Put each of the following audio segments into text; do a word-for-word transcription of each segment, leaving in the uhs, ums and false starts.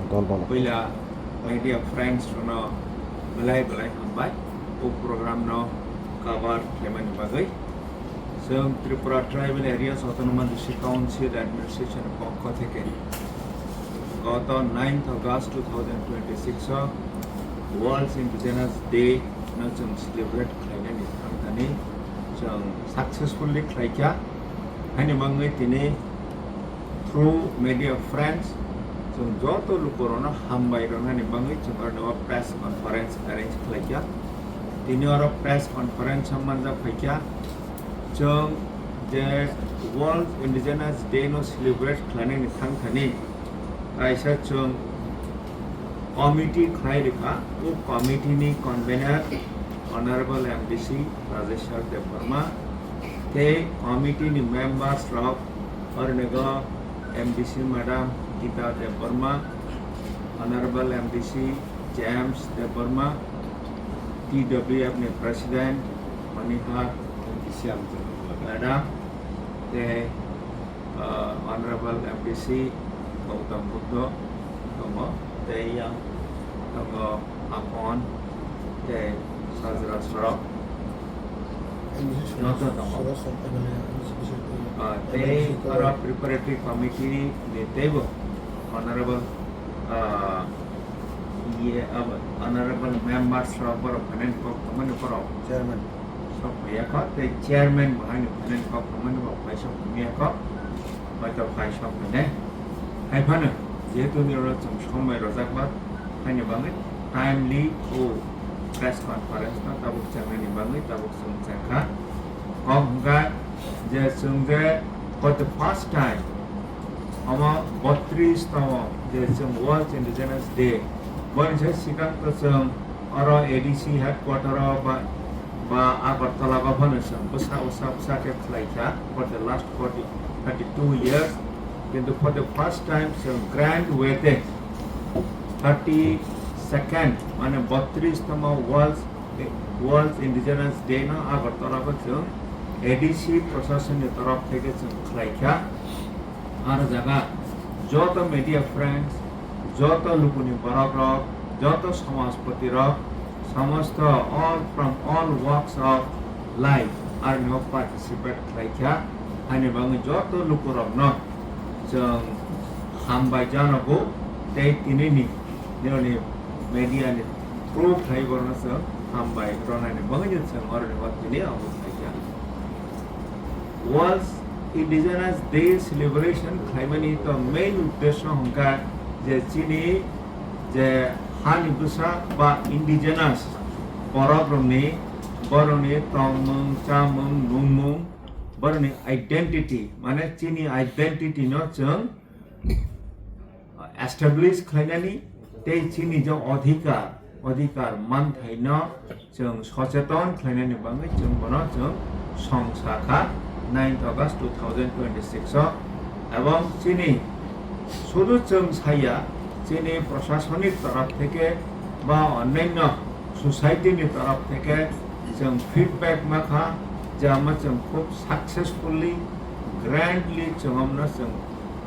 Ton ton. Puila media friends rokno belai belai hambai o program no cover khlaimani bagwi. Chwng Tripura Tribal Areas Autonomous District Council Administration ni pokho theke goto ninth August two thousand twenty-six o World Indigenous Day no chwng celebrate khlainani thangthani chwng successfully khlaikha. Haini bagwi tini through media friends, chwng joto lukurokno hambai rwnani bagwi chwng oroni o press conference arrange khlaikha. Tini oro press conference o manjak phaikha. Chwng je World Indigenous Day no celebrate khlainani thangthani kaisa chwng committee khlai rikha. O committee ni convener Honorable M D C Rajeshwar Debbarma tei committee ni members rok Ornigo M D C Madam Gita Debbarma, Honorable M D C James Debbarma, T W F ni President Manihar Madam, tei, uh, Honorable M D C Gautam Buddha tongo, tei yang tongo Apon, tei Sajra Sorok. Noto tongo. Ah, tei oro preparatory committee ni teibo honorable, ah, iye, abo honorable members rok borok phainani kok tongmani borok chairman sok phaiya kho, tei chairman bo haino phainani kok tongmani borok phai sok phaiya kho, hoito phai sok phainai. Hai phano jehetu nini oro chwng somoi rojak ba, haini bagwi timely o press conference no tabuk chengnani bagwi tabuk chwng chengkha. Kok hwnkha je chwng je for the first time omo botris tamo je chwng World Indigenous Day, boni se sikang to chwng oro A D C headquarter o ba, ba Agartala o phano chwng bwsa bwsa bwsa khe khlai kha for the last forty, thirty-two years. Kintu for the first time chwng grand way te thirty-second, mane botris tamo World, World Indigenous Day no Agartala o chwng A D C proshasoni torof theke chwng khlai kha. Ar jaga joto media friends, joto lukuni borok rok, joto samajpati rok, samosto all from all walks of life arni o participate khlai kha. Haini bagwi joto lukurokno chwng hambai janogo tei tinini nironi media ni through khlai borokno chwng hambai ronani bagwi chwng oroni o tini obo khlai kha. World Indigenous Day celebration khlaimani to main uddesyo hwnkha je chini je hani bwsa ba indigenous borok rokni, borokni tongmung, chamung, nungmung, borokni identity, mane chini identity no chwng establish khlainani tei chini je adhikar, adhikar manthaino chwng socheton khlainani bagwi chwng bono chwng songsa kha ninth August two thousand twenty-six o. Ebong chini sudu chwng saya, chini prosasonik torof theke ba onnaino society ni torof theke chwng feedback ma kha je amo chwng khub successfully, grandly chwng amno chwng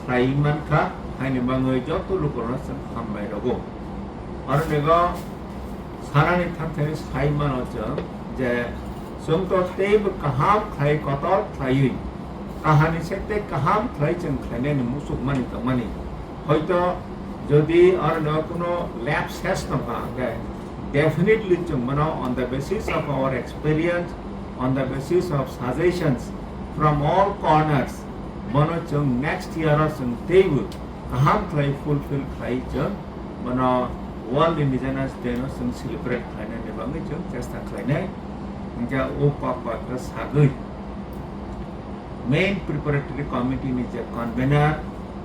khlai man kha, haini bagwi joto lukurokno chwng hambai rwgo. Aro nego sanani thangthani sai mano chwng je chwng to teibo kaham khlai kotor khlaiwi, kahani se tei kaham khlai chwng khlainani muchukmani tongmani. Hoito jodi aro nego kuno lapses tongkha, hwnkhe definitely chwng bono on the basis of our experience, on the basis of suggestions from all corners, bono chwng next year o chwng teibo kaham khlai fulfill khlai chwng bono World Indigenous Day no chwng celebrate khlainani bagwi chwng chesta khlainai. Hwnkhe o kok bathra sagwi main preparatory committee ni je convener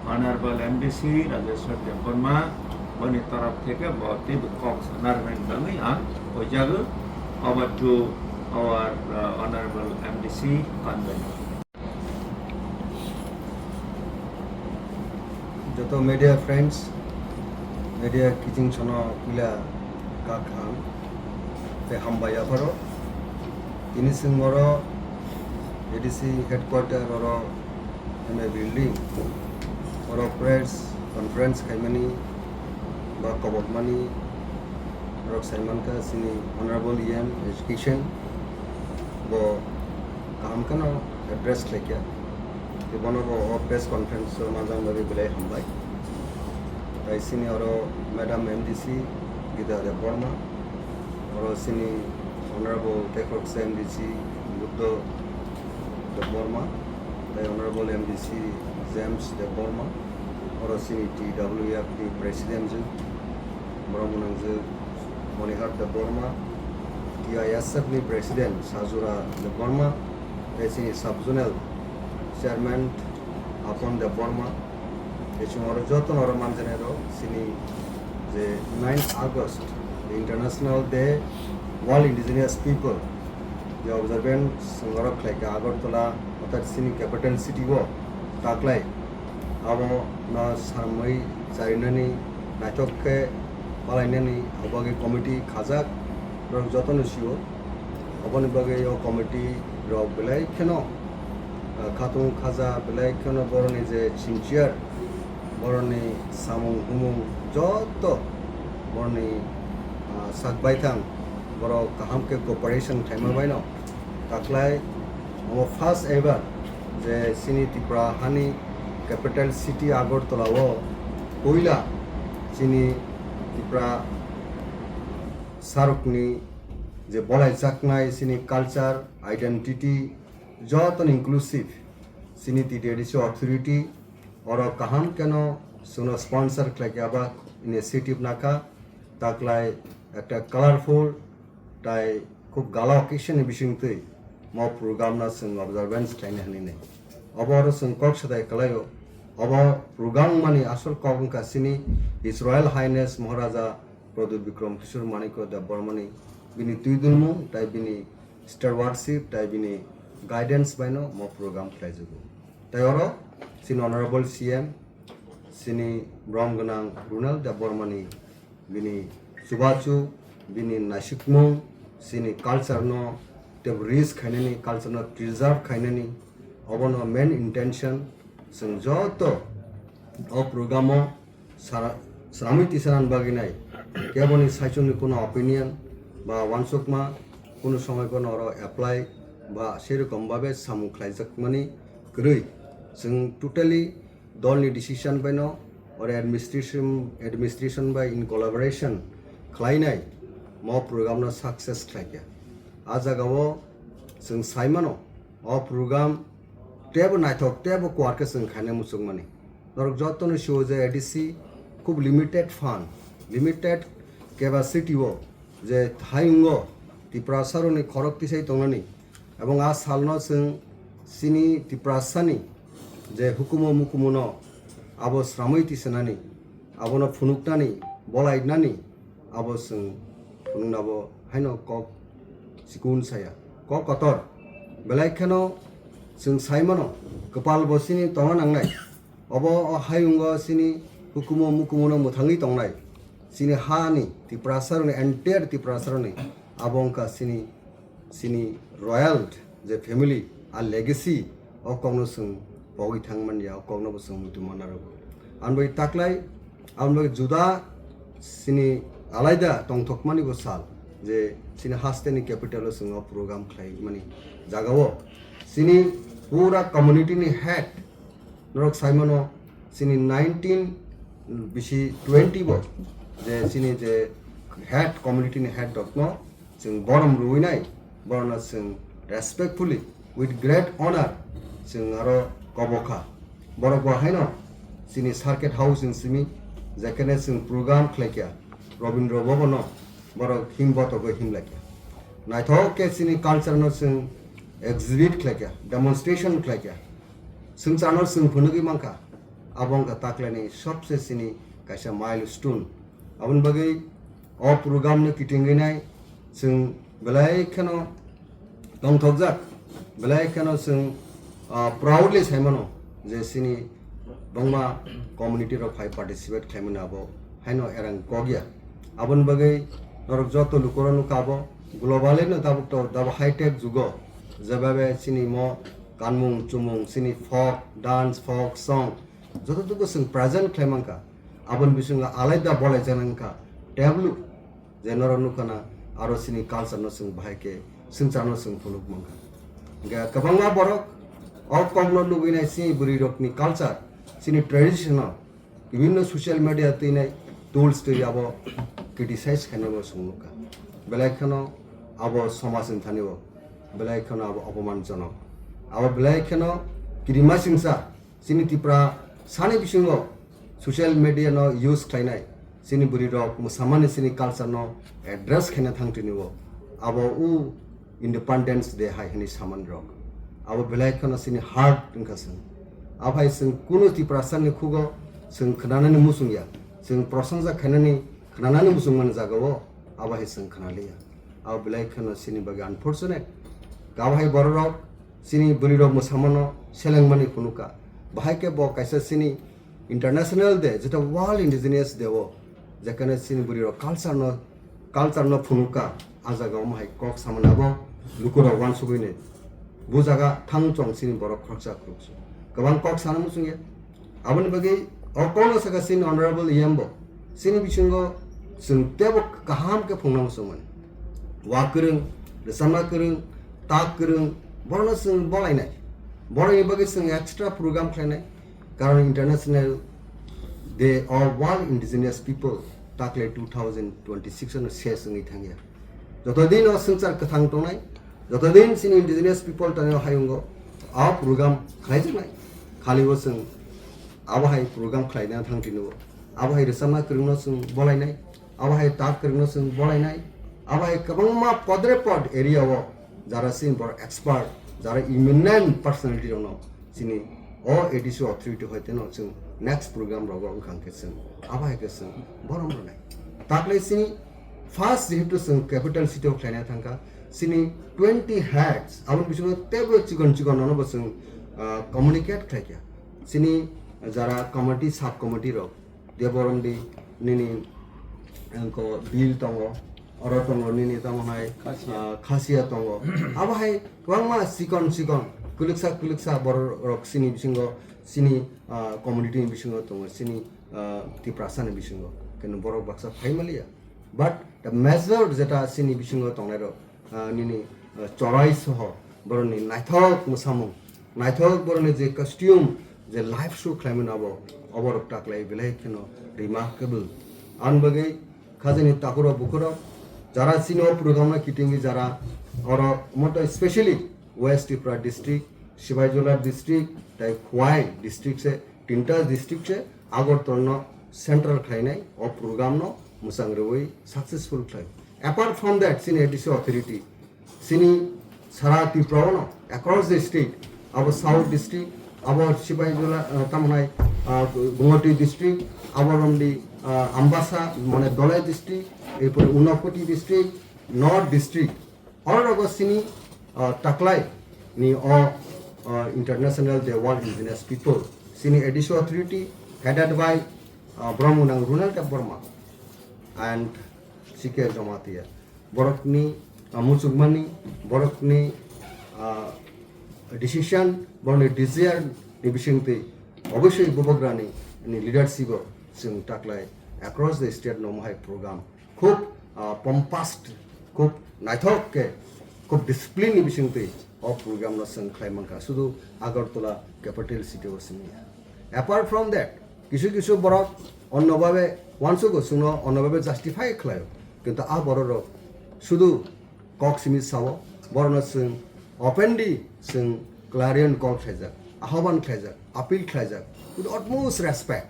Honorable M D C Rajeshwar Debbarma, boni torof theke bo teibo kok sana rwnani bagwi ang koijago. Over to our, uh, Honorable M D C convener. Joto media friends, media kiching sono puila kakham tei hambai yapharo. Tini chwng oro A D C headquarter oro M A building oro press conference khaimani Ba kobokmani rok sai mankha chini Honorable E M Education bo kaham kheno address khlaikha. Tei bono bo o press conference o manjak bagwi belai hambai. Tai chini oro Madam M D C Gita Debbarma, oro chini Honorable Tekroksa M D C Buddha Debbarma, tai Honorable M D C James Debbarma, oro chini T W F ni President jwk, borok mwnang jwk Monihar Debbarma, T I S F ni President Sajura Debbarma, tai chini Sub Zonal Chairman Apon Debbarma, tei chwng oro joto oro manjanairok chini je nine August, the International Day World Indigenous People, je observance chwng oro khlaikha Agartala, orthat chini capital city o taklai. Abo no samwi charinani, naithok khe palainani, abo bagwi committee khajak, borok jotono sio. Aboni bagwi o committee rok belai kheno, ah, khatung khaja, belai kheno boroni je sincere, boroni samung humung joto boroni, ah, sak baithang, borok kaham khe cooperation khaima baino. Taklai omo first ever je chini Tripura hani capital city Agartala o puila chini Tripura sarokni je bolaijaknai chini culture, identity, jotono inclusive chini T D A D C authority oro kaham kheno chwngno sponsor khlaikha ba initiative nakha, taklai ekta colorful tai khub gala occasion ni bisingtwi mo program no chwng observance khlaina hinwi nai. Obo oro chwng kok sadai khlaio. Obo program mani asol kok wngkha chini His Royal Highness Maharaja Pradyut Bikram Kishore Manikya Debbarmani bini twidulmung tai bini stewardship tai bini guidance baino mo program khlaijago. Tai oro chini Honorable C M, chini borom gwnang Runal Debbarmani bini chubachu, bini naisikmung, chini culture no tebo risk khainani, culture no preserve khainani, obono main intention. Chwng joto o program o sara-, swnamwi tisanani bagwi nai, keboni saichungni kuno opinion ba uansukma kuno somoi bono oro apply ba serokom babe samung khlaijakmani kwrwi. Chwng totally dolni decision baino oro administration, administration bai in collaboration khlainai mo program no success khlaikha. A jagao chwng saimano o program tebo naithok tebo kuar khe chwng khaina muchungmani. Norok jotono sio je A D C khub limited fund, limited capacity o je thayungo Tiprasarokni khorok tisai tongnani, ebong a salno chwng chini Tiprasani je hukumu mukumuno abo sramwi tisanani, abono phunuknani, bolainani, abo chwng phunuknabo haino kok chikun saya, kok kotor. Belai kheno chwng saimano kwpal bo chini tongna nangnai. Obo o hayungo chini hukumu mukumuno mwthangwi tongnai. Chini hani Tiprasarokni, entire Tiprasarokni abo wngkha chini, chini royal je family, a legacy o kokno chwng pogwi thangmanya, o kokno bo chwng muitu manna rwgo. Ang bai taklai, ang bai juda chini alaida tongthokmani bo sal je chini hasteni capital o chwng o program khlaimani jagao chini pura community ni head norok saimano chini nineteen bisi twenty bo je chini je head community ni head rokno chwng borom rwinai, borokno chwng respectfully, with great honor chwng aro kobokha. Borok bo haino chini circuit house ni simi jekhene chwng program khlaikha, Rabindra Bhavan no borok him botogo him laikha. Naithok khe chini culture no chwng exhibit khlaikha, demonstration khlaikha. Swngcharno chwng phunugwi mankha, abo wngkha taklaini sobse chini kaisa milestone. Aboni bagwi o program no kitingwi nai chwng belai kheno tongthokjak, belai kheno chwng, ah, proudly saimano je chini bangma community rok phai participate khlaimani abo haino erang kokya. Aboni bagwi norok joto lukurok nukha abo globally no tabuk to dabo high tech jugo, jebabe chini mo kanmung chumung, chini folk dance, folk song, jototuku chwng present khlai mankha. Aboni bisingo alaida bolai jana wngkha tablu, je norok nukha na aro chini culture no chwng bahai khe swngcharno chwng phunuk mankha. Hingkhe kwbangma borok o kokno nugwi nai chini bwrwi rokni culture, chini tradition no bibinno social media twi nai tools twi abo criticize khainai bo chwng nukha. Belai kheno abo somajni thani o belai kheno abo opomanjonok. Abo belai kheno kirima singsa chini Tripura sani bisingo social media no use khlainai chini bwrwi rok mwsamani chini culture no address khaina thang tini o abo u Independence Day hai hwnwi samani rok. Abo belai kheno chini heart wngkha chwng. Abo hai chwng kunu Tiprasani khugo chwng khnanani muchung ya. Chwng prosongsa khainani khnanani muchung mani jaga o abo hai chwng khnaliya. Abo belai kheno chini bagwi unfortunate. Abo hai bororok chini bwrwi rok mwsamano selengmani phunukha. Bahai khe bo kaisa chini international day, jeta World Indigenous Day o, jekhane chini bwrwi rok culture no, culture no phunukha, a jaga omo hai kok samani abo lukurok uansugwi nai. Bu jaga thang chwng chini borok khoroksa khoroksa. Kwbang kok sana muchung ya. Aboni bagwi o kokno saka chini honorable E M bo. Chini bisingo chwng tebo kaham khe phunukna muchung mani. Wa kwrwng, rwchapna kwrwng, tak kwrwng, borokno chwng bolainai. Borokni bagwi chwng extra program khlainai. Karon International Day of World Indigenous People takle two thousand twenty-six ano ses wngwi thangya. Joto din o swngchar kwthang tongnai, joto din chini indigenous people tani o hayungo a program khlaijaknai. Khali bo chwng abo hai program khlaina thang tini o. Abo hai rwchapna kwrwngno chwng bolainai, abo hai tak kwrwngno chwng bolainai, abo hai kwbangma podre pod area o jara chini borok expert, jara eminent personality rokno chini o A D C authority hoiteno chwng next program rogo wngkha hwnkhe chwng abo hai khe chwng borom rwnai. Takle chini first jehetu chwng capital city o khlaina thangkha, chini twenty heads, aboni bisingo teibo chikon chikon nono bo chwng, ah, communicate khlaikha. Chini jara committee, sub committee rok, Deborom di nini angko bill tongo, oro tongo nini tamo hai, Khasia. Ah, Khasia tongo. Abo hai kwbangma chikon chikon, kwlwksa kwlwksa borok rok chini bisingo, chini, ah, community ni bisingo tongo, chini, ah, Tiprasa ni bisingo. Keno borok baksa phai maliya. But the major jeta chini bisingo tongnai rok, ah, nini, ah, chorai soho, borokni naithok mwsamung, naithok borokni je costume, je live show khlaimani abo, oborok taklai belai kheno remarkable. Ani bagwi khajani takhurok bukhurok, jara chini o program no kitingwi jara oro moto specially West Tripura district, Sipaijala district, tai Khowai district se, tinta district se, Agartala no central khlainai o program no mwchang rwui successful khlai. Apart from that, chini A D C authority, chini sara Tripura no across the state, abo South district, abo Sipaijala, ah, tamo hai, ah, Gumoti district, abo romdi, ah, Ambasa, mane Dholai district, erpore Unakoti district, North district, oro rogo chini, ah, taklai ni o, ah, International Day World Indigenous People, chini A D C authority headed by, ah, Brahmanang Runal Debbarma and C K Jamatia. Borokni, ah, muchukmani, borokni, ah, decision, borokni desire ni bisingtwi obviously bubagrani ni leadership o chwng taklai across the state no mohai program khub, ah, pompous, khub naithok khe, khub discipline ni bisingtwi o program no chwng khlai mankha, sudu Agartala capital city o simi ya. Apart from that, kisu kisu borok onno babe uansugo, chwngno onno babe justify khlaio, kintu a borok rok sudu kok simi sao, borokno chwng openly chwng clarion call khlaijak, ahoban khlaijak, appeal khlaijak with utmost respect.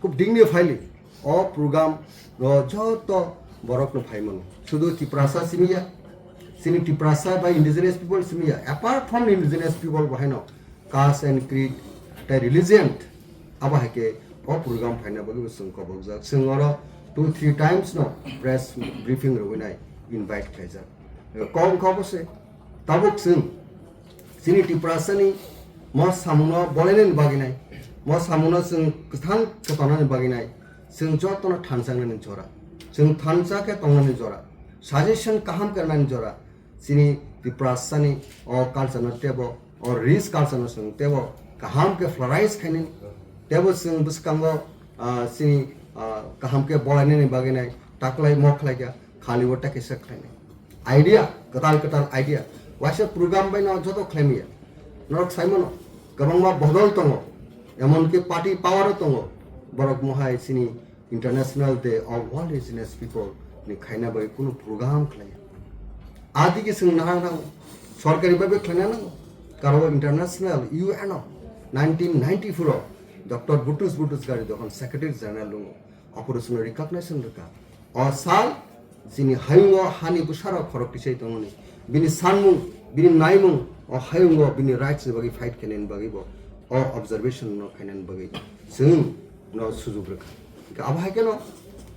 Khub dignifiedly o program o joto borok no phai mano. Sudu Tiprasa simi ya, chini Tiprasa bai indigenous people simi ya. Apart from indigenous people, bo haino caste and creed tai religion, abo hai khe o program phaina bagwi bo chwng kobokjak. Chwng oro two three times no press briefing rwui nai invite khlaijak. Kok wngkha obo se, tabuk chwng chini Tiprasani mo samungno bolainani bagwi nai, mo samungno chwng kwthang khe tongnani bagwi nai, chwng jotono thansa wngnani jora, chwng thansa khe tongnani jora, suggestion kaham khe rwnani jora, chini Tiprasani o culture no tebo, o rich culture no chwng tebo kaham khe flourish khainani, tebo chwng bwskango ah, chini, ah, kaham khe bolainani bagwi nai taklai mo khlai kha, khali o ta kisa khlainai. Idea, kwtal kwtal idea. Waisa program bai no joto khlaimaya. Norok saimano, kwbangma bodol tongo. Emon ki party power o tongo. Borok mohai chini International Day of World Indigenous People ni khaina bai kunu program khlaiya. Adigi chwng nahar nango. Sorkari bai bai khlaina nango. Karo international U N o nineteen ninety-four o Doctor Butrus Butrus Ghali dokhon Secretary General lungo. Operation recognition rwkha. O sal chini hayungo hani bwsarok khorok tisai tongmani. Bini sanmung, bini naimung, o hayungo bini rights ni bagwi fight khainani bagwi bo o observation no khainani bagwi chwng no sujuk rwkha. Hingkhe abo hai kheno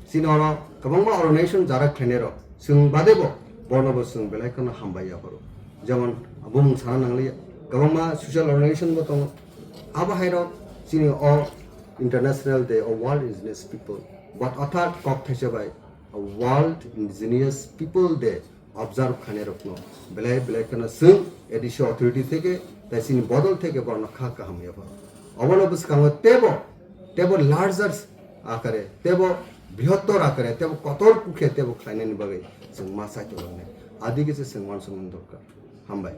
chini oro kwbangma organization jara khlainai rok chwng bade bo bono bo chwng belai kheno hambai ya phoro. Jemon bumung sana nangliya, kwbangma social organization bo tongo. Abo hai rok chini o International Day of World Indigenous People, but otha kok thaisa bai World Indigenous People Day observe khainai rokno belai belai kheno chwng A D C authority theke tai chini bodol theke borokno kha kaham ya phoro. Obono bwskango tebo, tebo larger akare, tebo brihottor akare, tebo kotor kukhe tebo khlainani bagwi chwng ma chaitongnai. Adigi se chwng uansukmani dorkar. Hambai.